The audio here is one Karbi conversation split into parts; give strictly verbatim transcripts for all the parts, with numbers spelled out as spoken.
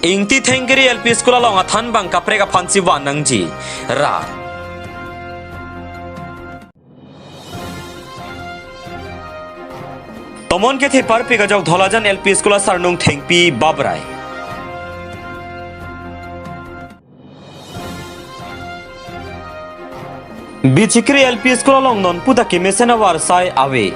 Ingti Thengkiri L P School along athan bang kaprek aphansi van nangji. Ra. Tomon kethe parpik ajok Dholajan L P School asarnung thengpi babrai. Bichikri L P School along non puta kemesen avarsai ave.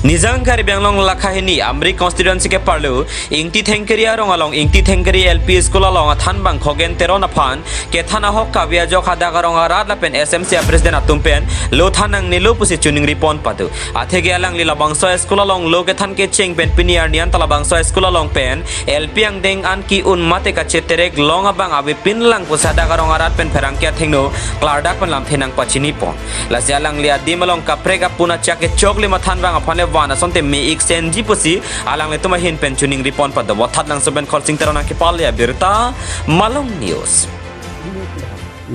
Nijang Karbi Anglong lakha hini Amri constituency ke-arlo Ingti Thengkiri arong along Ingti Thengkiri L P School along athan bang Khogen Teron aphan kethan ahok kave ajok hadak arong arat lapen S M C a president atum pen lo than nangnelo pusi choningri pon pado. Atheke alangli labangso school along lo kethan kecheng pen pini arni an ta labangso school along pen L P angdeng an ke-un mate kacheterek long abang avepin lang pusi hadak arong arat pen pherangke athengno klardak pen lamthe nangpachini pon. Lasi alangli adim along kaprek apun achak kechok le mathan bang aphan le van asonte me-ik senji pusi alanglitum ahin pen choningri pon pado. Vothatlangso pen Khorsing Teron nangkepale abirta Malong News.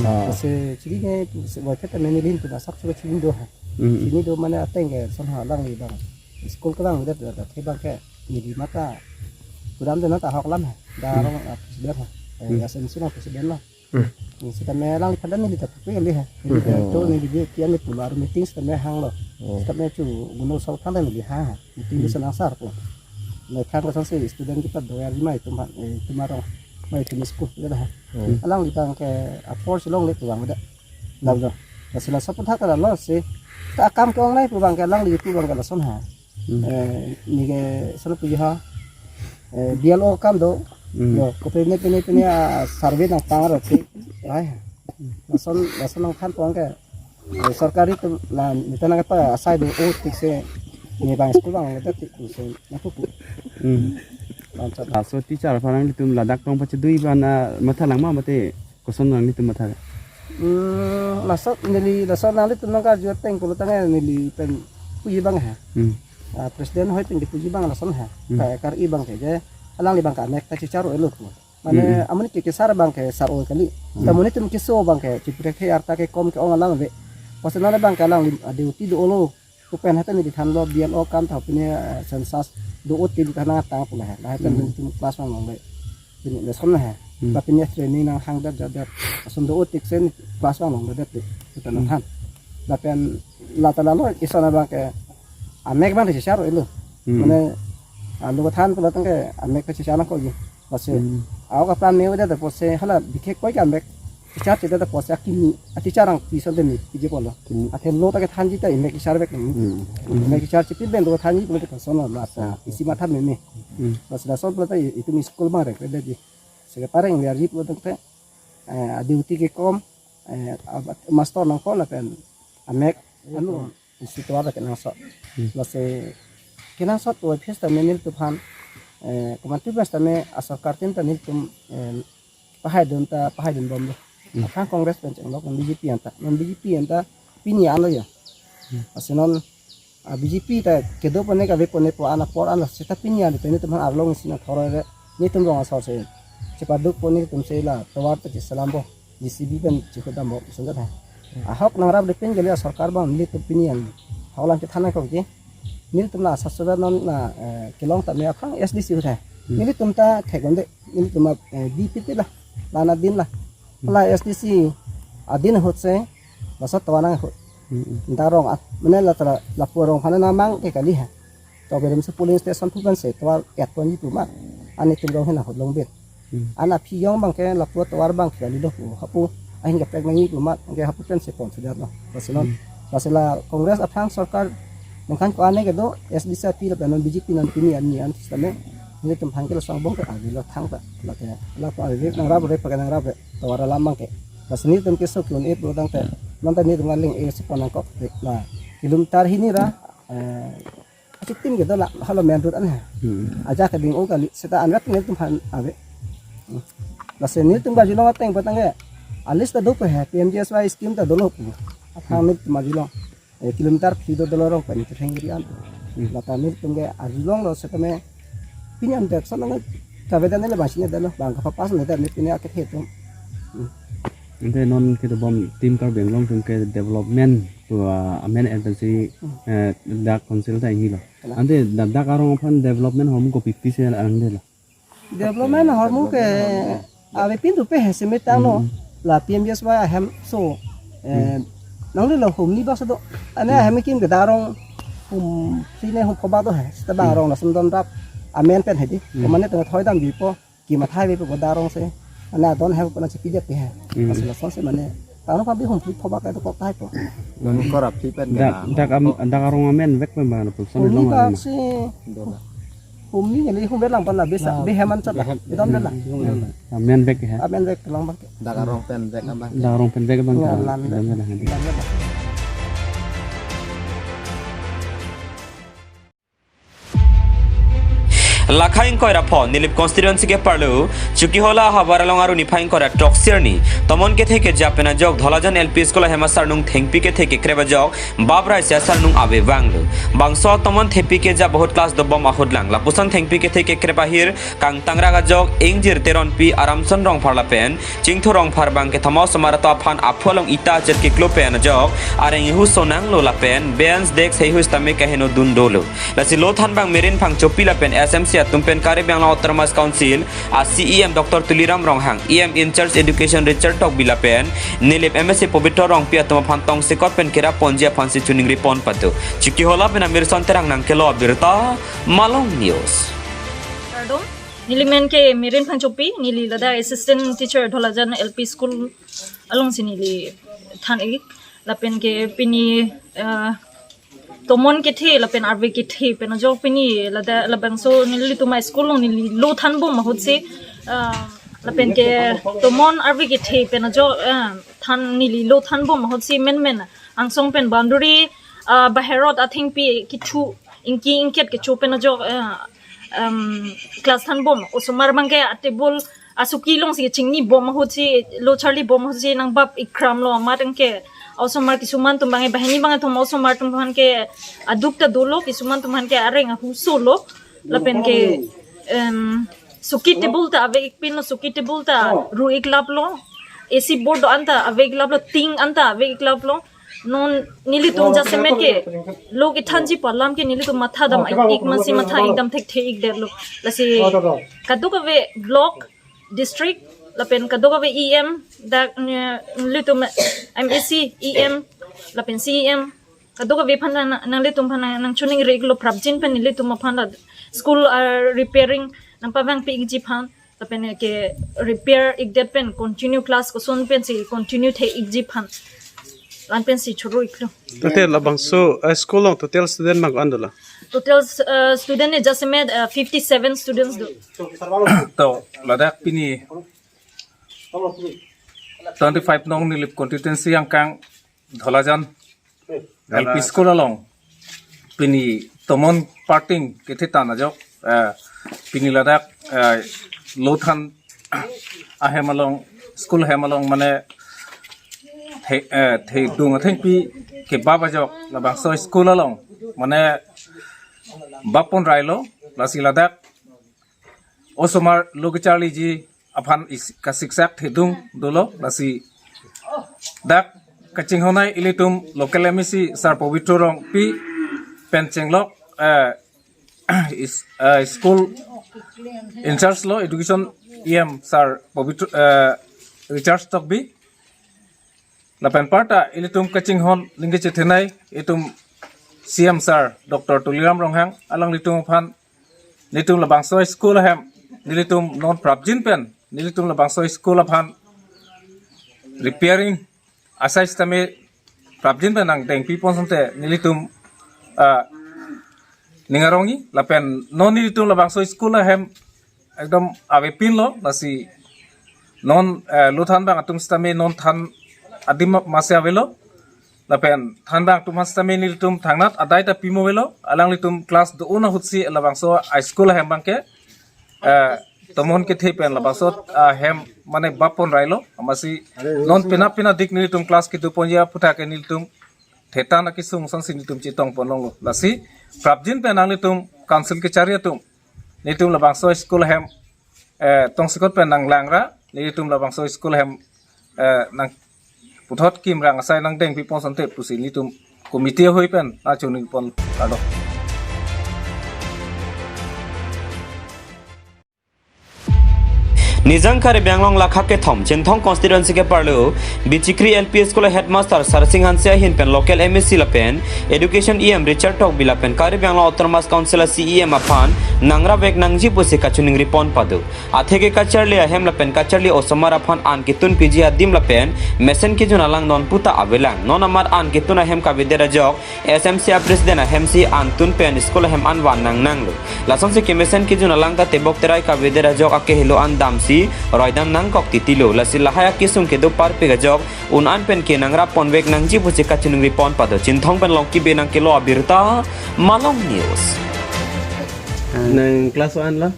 Ah. Lasi chiri ke se boy kata meni lin tu basak chuba chiri do ha. Hmm. Chiri do mane ateng ke son ha alangli bang. School kelang udah tu tu bang ke neli mata. Kudam tu nata ahok alam ha. Hmm. Darong, ah, president ha. Eh, hmm. S M C along president lo. Hmm. Hmm, sitame alangliphan ta neli ta pupe kali ha. Neli ta Hmm. to neli dia kian ni pular meeting sitame hanglo. Hmm. Sitame chu gunung sau than ta neli ha. Meeting Hmm. bisa nangsar po. Nai khang kosonsi student kita doyar di mai tum, eh, tum arong mai tum school ya dah. Hmm. Alangli bang ke apor si longle pu bang udah. Lam do. Lasi laso aphuthak ta lalo si ta akam ke-ong nai pu bang ke alangli pu bang ke lason ha. Hmm. Eh, neke solo puji ha. Eh, B L O akam do. Hmm. Yo, kopine pine pine a survey nangpang ro ti. Ai. Lason, lason nangthan pon ke. Eh, sorkari atum la neta nangpa asai do-o tik se. Ne bang school bang le tik tu se. Nangpupu. Hmm. Bang chat. Laso teacher aphan nanglitum ladak tong pachedui bana matha lang ma mate koson nanglitum matha? Hmm, laso neli laso nanglitum nangkarju ateng pulo tangte neli pen puji bang ha. Hmm. Ah, president hoi pen puji bang lason ha. Hmm. Ka kar-i bang ke je alangli bang ke amek ta chicharo elo pu. Mane Hmm. amonit ke kesar bang ke sar-o kali. Hmm. Ta amonit atum keso bang ke chiprek he arta kekom ke-ong alam ave. Personal bang ke alangli, ah, duty do-olo. Kupen hata neli thanlo B L O akam ta pine, eh, census do-o tik than nangtang pu la ha. Lapen Hmm. nelitum class vang longle. Pine lason ha. Hmm. Lapen pine training nanghang det jat det. Lason do-o tik sen class vang longle det. Kita Hmm. nangthan. Lapen la ta lalo ison abang ke amek bang chicharo elo. Hmm. Mane, ah, lo than pulo tangte amek chicharo ko ji. Lasi, Hmm. ahok apran me udah de pose hala bikhek koi ke amek. Teacher chede de pose akimi, a teacher ang pison de ni, piji polo. Kimi. Athe lo ta kethanji ta imek teacher bek ni. Hmm. Imek teacher chipi ben lo thanji pulo ke sono la sa. Ah. Isi matha meme. Hmm. Lasi lason pulo ta i-, itum school bang rek de ji. Seke pareng liar ji pulo tangte, eh, a duty kekom, eh, a, master nangkok lapen amek anu. Isi tovar kenangsot. Hmm. Lasi kenangsot oi phis tame nelitum aphan, eh, komantu phis tame asorkar atum ta nelitum, eh, pahai dun ta pahai dun bomlo. Hmm. Aphrang Congress pen chenglok, non B J P anta, non B J P anta pini anlo ya. Hmm. Lasi non, ah, B J P ta kedo pone kave pone pu an apor an lo seta pini an pen nelitum aphan arlong isi nangthor-oi re nelitum rong asor si chepaduk pon nelitum si la tovar ta cheselam bo. J C B pen chihudam bo, isonjat hai. Hmm. Ahok nangrap de pen kali asorkar bang nelitum pini an. Haulang chethan nangkok ji. Nelitum la sasura non la, eh, kelong tame aphrang S D C hut hai. Hmm. Nelitum ta thekon de, nelitum la, eh, B P P la, lana din la. Hmm. La S D C adin ahut si, laso tovar nanghut. Hmm. Darong at, mane la tara, lapu arong aphan nangmang ke kali ha. To berem si polling station pu pensi tovar et ponji pu ma. An nelitum rong hena hot longbet. Hmm. An aphi jong bang ke lapu tovar bang ke kali lo pu. Hapu ahin kaprek nangji pu ma, ke hapu pensi pon sudah lo. Lasi non. Hmm. Lasi la Congress aphrang sorkar ningkan ko-an ke do, S D C aphi lapen non B J P non pini an ni an sitame. Nelitum aphan ke lason angbong ke ave lo thangta. Lake, lapu ave nangrap re, pakai nangrap re. Tovar alam bang ke. Lasi nelitum keso ke-un-e pulo tangte. Non ta nelitum aling e si pon nangkok. La kilometer hini ra, eh, achitim kedo la, hala main road an ha. Hmm. Ajat ke ding-o kali, seta anrat nelitum aphan ave. Hmm. Lasi nelitum karjulong ateng pu tangte, a list ta do pu ha, P M G S Y scheme ta dolo pu. Aphrang Hmm. nelitum karjulong. Eh, kilometer phli do dolo rong pen Thengkiri an. Hmm. Lata nelitum ke arjulonglo setame pini an dak sana kavedan le bangsi ne dalo, bang kapapas ne dalo, pini akethe atum. Hmm. Ante non kedobom Team Karbi Anglong atum ke development pu, ah, amen pensi, eh, dak council ta ingilo. Ante da-, dak arong aphan development ahormu kopi pisi arang delo? Development ahormu ke avepin tu pe heseme tanglo. Hmm. La P M G S Y ahem so, eh, nangli lo humni bak sado. Ane ahem kim ke darong hum sine hum khoba to he. Seta darong lason don rap amen pen hedi. Hmm. Komane tena thoi dam bipo. Ki mathai ve pe ko darong se. Ane adon he ko na chipi jat pe he. Hmm. Asal lason se mane. Tano pa bi hum phli khoba ka to kok thai po. Non korap phli pen Dak, gana. Dak am, dak arong amen vek pe mana pulson Humni long bak amen. Si. Dona. Humni neli hum velang pan la besa, Ah, beheman chata. Behem. Idam dela. Hmm. Amen vek he. Amen vek lang bang. Dak arong pen vek abang. Dak arong pen vek abang. Ya, ka. Lan Idam dela. Lan. Lakhai ingkoi ra pho, Nilip constituency ke parlo, Chokihola ahavar along arni phai ingkoi ra throksi arni tomon kethe keja pen ajok Dholajan L P School ahem asarnung thengpi kethe kekrep ajok, bap raise asarnung ave vanglo. Bangso tomon thengpi keja bahut class dobom ahut lang. Lapuson thengpi kethe kekrep ahir kangtangrak ajok Ingjir Teronpi, Aramson Rongphar lapen Chingthu Rongphar bang kethom osomar atum aphan aphu along ita chet keklo pen ajok areng ihu sonanglo lapen bench desk heihui sitame kaheno dun dolo. Lasi lo than bang Mirin Phangchopi lapen S M C atum pen Karbi Anglong Autonomous Council a C E M Doctor Tuliram Ronghang, E M in charge Education Richard Tokbi lapen Nilip M A C Pobitro Rongpi atum aphan tongsekot pen kerap ponji aphan si choningri pon pado. Chokihola pen Amirson Terang nangkelo abirta, Malong News. Kardom, neli men ke Mirin Phangchopi, neli ladak assistant teacher Dholajan L P School along si neli than ik, lapen ke pini, eh, tomon kethe lapen arve kethe pen ajok pini lada labangso nelitum a-school along neli lo than bom ahut si, ah, lapen ke tomon arve kethe pen ajok, ah, than neli lo than bom ahut si men men angsong pen boundary, ah, baherot athengpi kithu ingki ingket kecho pen ajok, ah, um, class than bom. Osomar bang ke a-table asoki along si chingni bom ahut si lo charli bom ahut si nang bap ikram lo amat ang ke osomar kisuman atum bang ke banghini bang atum osomar atum aphan ke aduk ta dolo, kisuman atum aphan ke areng ahuso lo lapen ke, em, soki table ta ave ik pin lo, soki table ta ru ik lap lo, A C board do-an ta ave ik lap lo, tin an ta ave ik lap lo. Non nelitum jasemet ke lo kethanji pu alam ke nelitum matha dam ik masi matha ik dam thekthe ik det lo. Lasi kadokave block, district lapen kadokave E M, dak, eh, nelitum M A C, E M lapen C E M, kadokave aphan nang, nanglitum aphan nang, nangchoningri ik lo prapjin pen nelitum aphan la school, ah, repairing nangpavang pi ikji aphan lapen ke repair ik det pen continue class koson pen si continue the ikji aphan lan pen si choro ik lo. Ante labangso, eh, school along total student bang ko-an dola? Total, eh, student ne jasemet, eh, fifty seven students do. To ladak pini twenty five nong Nilip constituency angkang Dholajan L P school along pini tomon parting kethe than ajok, eh, pini ladak, eh, lo than ahem along, school ahem along mane the, eh, thedung athengpi kebap ajok labangso school along mane bap pon railo, lasi ladak osomar lo kecharliji aphan is-, kasiksak thedung dolo, lasi dak kachinghon ai ilitum local M A C Sir Pobitro Rongpi pen chenglok, eh, is, eh, school in charge lo education E M Sir Pobitro, eh, Richard Tokbi. Lapen parta ilitum kachinghon lingke chethenei itum C M Sir Doctor Tuliram Ronghang alanglitum aphan nelitum labangso school ahem nelitum non prapjin pen nelitum labangso school aphan repairing asai sitame prapjin pen nangdengpi pon sante nelitum, ah, ning arongji lapen non nelitum labangso school ahem ekdom avepin lo, lasi non, eh, lo than bang atum sitame non than adim masi avelo. Lapen than bang atum aphan sitame nelitum thangnat adai ta pimo avelo. Alanglitum class do-un ahut si labangso a-school ahem bang ke, eh, tomon kethe pen labangso ahem mane bap pon railo. Amatsi non pina pina dik nelitum class kedo ponji aphuthak ke nelitum thetan akesung ason si nelitum chetong pon longlo. Lasi prapjin pen nanglitum council kechari atum nelitum labangso school ahem, eh, tongsekot pen nanglang ra, nelitum labangso school ahem eh, nang puthot kim rang asai nangdeng pipon sante pusi nelitum committee ahoi pen nangchoningri pon kado. Nijang Karbi Anglong lakha kethom Chinthong constituency ke-arlo Bichikri L P School headmaster Sarsing Hanse ahin pen local M A C lapen Education E M Richard Tokbi lapen Karbi Anglong Autonomous Council C E M aphan nangrap vek nangji pusi kachoningri pon pado. Atheke kacharli ahem lapen kacharli osomar aphan an ketun piji adim lapen mesen kejun alang non puta avelang. Non amat an ketun ahem kavedet ajok S M C a president ahemsi an tun pen school ahem an van nangnanglo. Lasonsi kemesen kejun alang ta tebok terai kavedet ajok akehelo an damsi roidam nangkok titilo. Lasi lahai akesung kedo parpik ajok un an pen ke nangrap pon vek nangji pusi kachoningri pon pado. Chinthong pen Longki Bey nangkelo abirta, Malong News. Nang class one lo?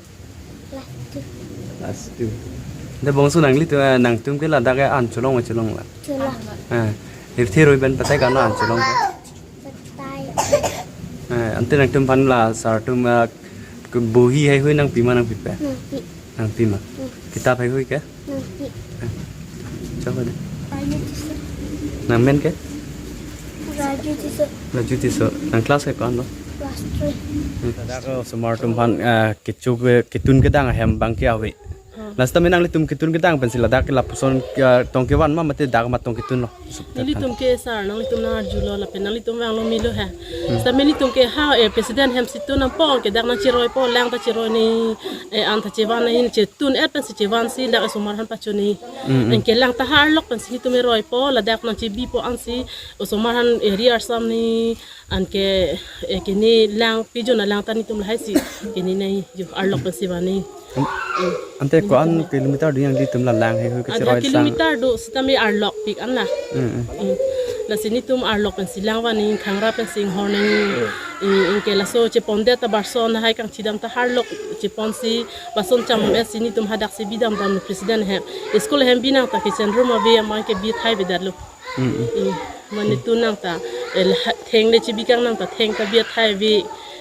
Class two. Class two. Ante bangso nanglitum, eh, nangtum ke ladak ke an cholong ma cholong la? Cholong. Eh, irthi roi ben patai kano an cholong ke? Patai. Eh, ante nangtum aphan la sir atum, eh, ke bohi heihui nangpi ma nangpipe? Nangpi. Nangpi ma? Hmm. Kitap heihui ke? Nangpi. Eh. Coba deh. Raju Tisso. Nangmen ke? Raju Tisso. Raju Tisso. Nang class ke ko-an lo? Class three. Hmm. Ladak osomar atum aphan, eh, kecho ke, ketun kedang ahem abang ke ave. Hmm. Last time nanglitum ketun kedang pensi ladak ke lapuson ke, eh, tong kevan ma mate dak ma tong ketun lo? Nelitum ke sir, nanglitum nang-arjulo lapen nanglitum vanglo milo he. Hmm. Sir, nelitum ke ha, eh, president ahemsi tun nangpo ke dak nangcheroi po, lang ta cheroi ni, eh, an ta chevan ni, chetun-et pensi chevansi dak osomar aphan pacho ni. Hmm, hmm. Anke lang ta ha arlok pensi nelitum eroi po, ladak nangchebi po ansi osomar aphan, eh, ri arsam ni, anke, eh, kene lang pijun alang ta nelitum lahaisi kene nangji arlok pensi van ni. Ante ko-an kilometer do nanglitum la lang heihui ke? Adha cheroi sang kilometer do sitame arlok pik an na. Mm, mm. Mm. Lasi nelitum arlok pensi lang van ni, khangra pensi inghor ni. Mm, anke laso chepondet ta barso nahai kangchidam ta ha arlok cheponsi bason cham-et si nelitum hadaksi bidam dam president ahem. School ahem bi nang ta kitchen room ave, amat ke bi thai avedetlo. Mm, mm. Mm. Mane tun nang ta, eh, la-, theng le chebi kang nang ta theng ta bi thai ave.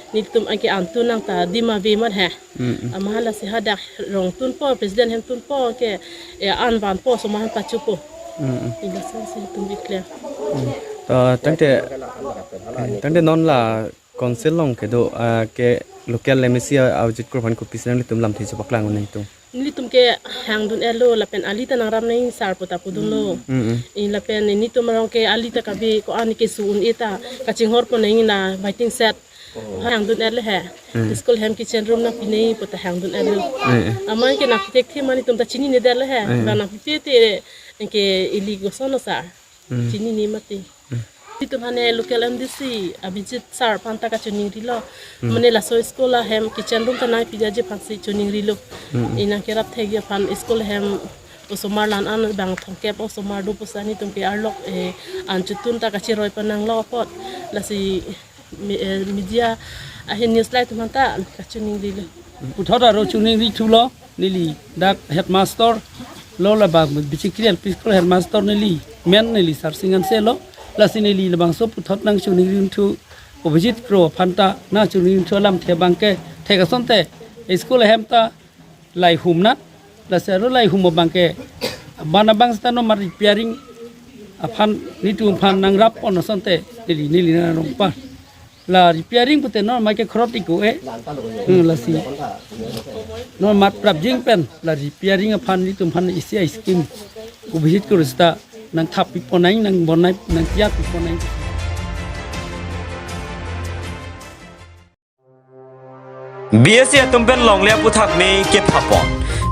Nelitum anke an tun nang ta adim ave amat he. Mm, mm. Amat lasi hadak rong tun po, president ahem tun po ke, eh, an van po, osomar aphan pacho po. Mm, mm. Lasonsi nelitum bi klem. Mm. Ta tangte, tangte non la council along kedo, ah, ke local M A C a-, a-ojit kro aphan kopisi nanglitum lamthe chepaklang un-e nangtum? Nelitum ke hangdun-etlo lapen ali ta nangrap nang sir pu ta pudunlo. Mm, mm. Eh, lapen nelitum arong ke ali ta kave, ko-an ke su un-e ta kachinghor pon nang la waiting shed. Oh. Hangdun-etlo he. Mm. School ahem kitchen room nangpi nang pu ta hangdun-etlo. Mm, mm. Amat ke nangpithekthe ma nelitum ta chininedetlo he. Mm. Ba nangpipe te anke ili koson lo sir. Mm. Chinine mati. Mm. Nelitum aphan local M D C Abhijit sir aphan ta kachoningrilo. Mm. Mane laso school ahem kitchen room ta nangpidetji aphansi choningrilo. Mm. Inang kerap thekji aphan school ahem osomar la-an abang thomkep osomar do pusi nelitum ke arlok, eh, an chotun ta kacheroi pon nanglo apot. Lasi mi-, eh, media ahin news lai atum aphan ta kachoningrilo. Puthot aro choningri thulo, neli dak headmaster lo, la ba Bichikri L P School headmaster neli men neli Sarsing Hanse lo, lasi neli labangso puthot nangchoningri un-e thu Abhijit Kro aphan ta nangchoningri un-e thu alamthe abang ke thek asonte school ahem ta lahai hum na, lasi aro lahai hum abang ke, abang abang seta non amat repairing aphan nelitum aphan nangrap pon asonte neli, neli nangrong pa. La repairing pute non amat ke khorot iko e. Hmm, lasi non amat prapjin pen la repairing aphan nelitum aphan isi a-scheme Abhijit Kro seta nangthap pi pon nang, nangbonai, nangtiya pi pon nang. B S A atum pen longle aphuthak mei kepha pon.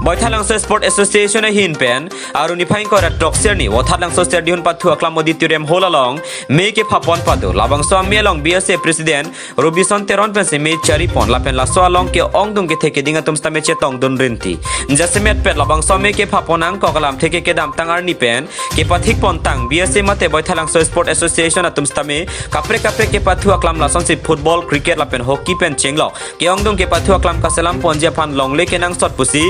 Baithalangso Sport Association ahin pen arni phai ingkoi ra throk arni Baithalangso Serdihun Pathu Aklam Auditorium Hall along mei kepha pon pado. Labangso amei along B S A President Robison Teron pensi mei chari pon lapen laso along ke-ongdung kethe keding atum sitame chetongdun rinti. Jasemet pet labangso amei kepha pon angkok alamthe ke kedamtang arni pen kepathik pontang B S A mate Baithalangso Sport Association atum sitame kaprek kaprek kepathu aklam lasonsi football, cricket lapen hockey pen chenglok ke-ongdung kepathu aklam kaselam ponji aphan longle kenangsot pusi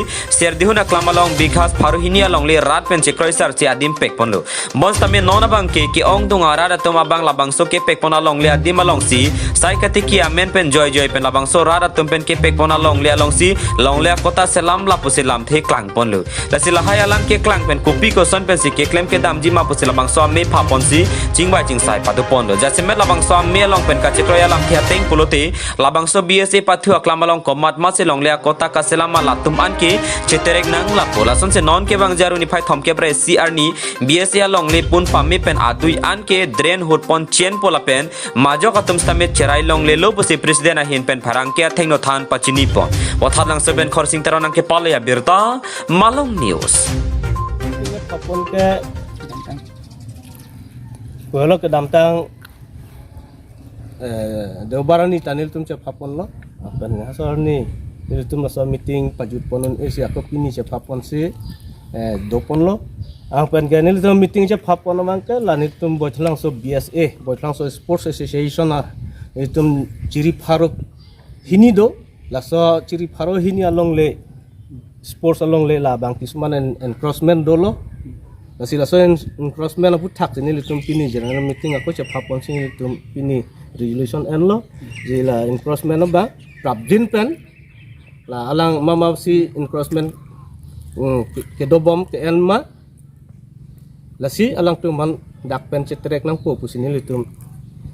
Dihun aklam along bighas pharo hini alongle rat pen chekroi sarchi adim pekponlo. Bonsitame non abangke ke-ongdung arat atum abang labangso kepekpon alongle adim alongsi sai katiki amen pen joijoi pen labangso rat atum pen kepekpon alongle alongsi longle akota selam lapusi lamthe klangponlo. Lasi lahai alam keklang pen kopi koson pensi keklem kedamji ma pusi labangso ame phaponsi chingvai chingsai padoponlo. Jasemet labangso ame along pen kachekroi alamthe ateng pulote labangso B S A pathu aklam along komat masi longle akota kaselam ma latum anke cheterek nang lapu. Lasonsi non kevangji arni phai thomkep ra isi arni B S A alongle pun pame pen adui anke drain hutpon chenpo lapen majok atum sitame cherai longlelo pusi president ahin pen pherangke athengno than pachinipon. Vothatlangso pen Khorsing Teron nangkepale abirta, Malong News. Apon ke pulo kedamtang, eh, Deobar arni ta nelitum chephaponlo. Lapen laso arni nelitum laso meeting pajutpon un-esi ako pini chephaponsi, eh, doponlo. Lapen ke nelitum meeting chephapon abangke la nelitum Boithalangso B S A, Boithalangso Sports Association a nelitum chiri pharo hini do. Laso chiri pharo hini alongle, sports alongle labang kisuman en-, encroachment dolo. Lasi laso en-, encroachment aputhaksi nelitum pini general meeting ako chephaponsi nelitum pini resolution enlo. Je la encroachment abang prapjin pen la alang mama si encroachment, mm, ke-, kedobom ke-en ma. Lasi alangtum aphan dak pen cheterek nangpo pusi nelitum,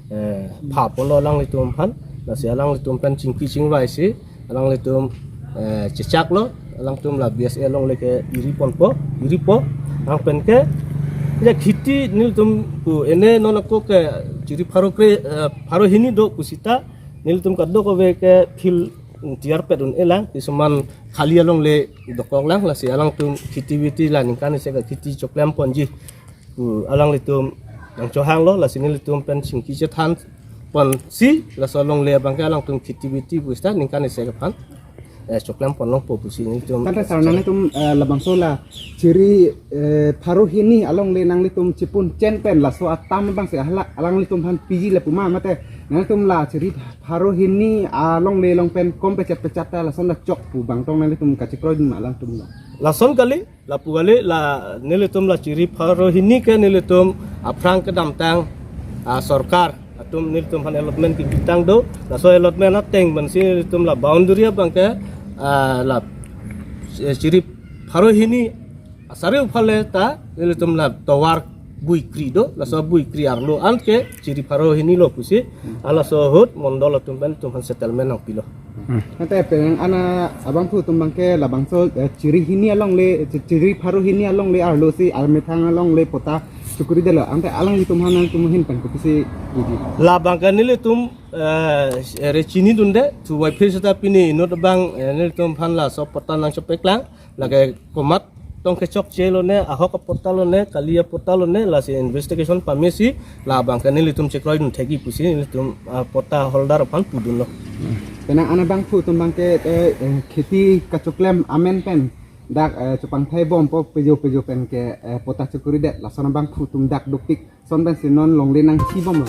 eh, phaponlo alanglitum aphan. Lasi alanglitum pen chingki chingvaisi alanglitum, eh, chechaklo, alangtum la B S A alongle ke iriponpo, iripo. Lapen ke ya kheti nelitum pu ene non ako ke chiri pharo kre, eh, pharo hini do pusita nelitum kadokave ke field tiyar pet un-elang, kisuman khali alongle dokoklang, lasi alangtum kheti beti la ningkan isi ke kheti choklemponji pu alanglitum nangchohanglo. Lasi nelitum pen chingki chethanponsi laso alongle abangke alangtum kheti beti pusita ningkan isi ke aphan, eh, choklempon longpo pusi nelitum. Tanta sar nanglitum, eh, labangso la chiri, eh, pharo hini alongle nanglitum chipun chen pen laso atam abangsi hala alanglitum aphan piji le puma mate nanglitum la chiri pharo hini alongle along pen kom pechat pechat ta lason ta chok pu bangtong nanglitum kachekroidun ma alangtum lo? Lason kali, lapu kali, la nelitum la chiri pharo hini ke nelitum aphrang kedamtang, ah, sorkar atum nelitum aphan allotment kipitang do. Laso allotment ateng pensi nelitum la boundary abangke, ah, la, eh, chiri pharo hini asari uphale ta nelitum la tovar buikri do, laso buikri arlo anke chiri pharo hini lo pusi, halaso ahut mondol atum pen itum aphan settlement nangpilo. Ante penang ana abangphu atum abangke labangso, eh, chiri hini alongle, chi-, chiri pharo hini alongle arlosi amethang alongle patta chekridetlo. Ante alanglitum aphan nangtum ahin pen kopisi didi? Labangke nelitum, eh, re chinidunde, thu vai phir seta pini inut abang, eh, nelitum aphan laso patta nangchepeklang. Lake komat tong kechokche lone, ahok apatta lone, kali apatta lone, lasi investigation pamesi labangke nelitum chekroidun thekji pusi nelitum, ah, patta holder aphan pudunlo. Penang ana abangphu atum abangke, eh, eh, kheti kachoklem amen pen dak, eh, chepangthai bompo pejo pejo pen ke, eh, patta chekridet, lason abangphu atum dak dopik son pensi non longle nangchibomlo.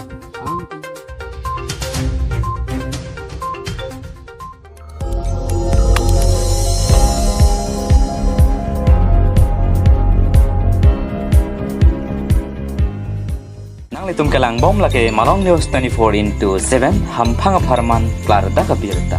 Nanglitum kelangbom lake Malong News twenty-four into seven, hamphang apharman klardak abirta.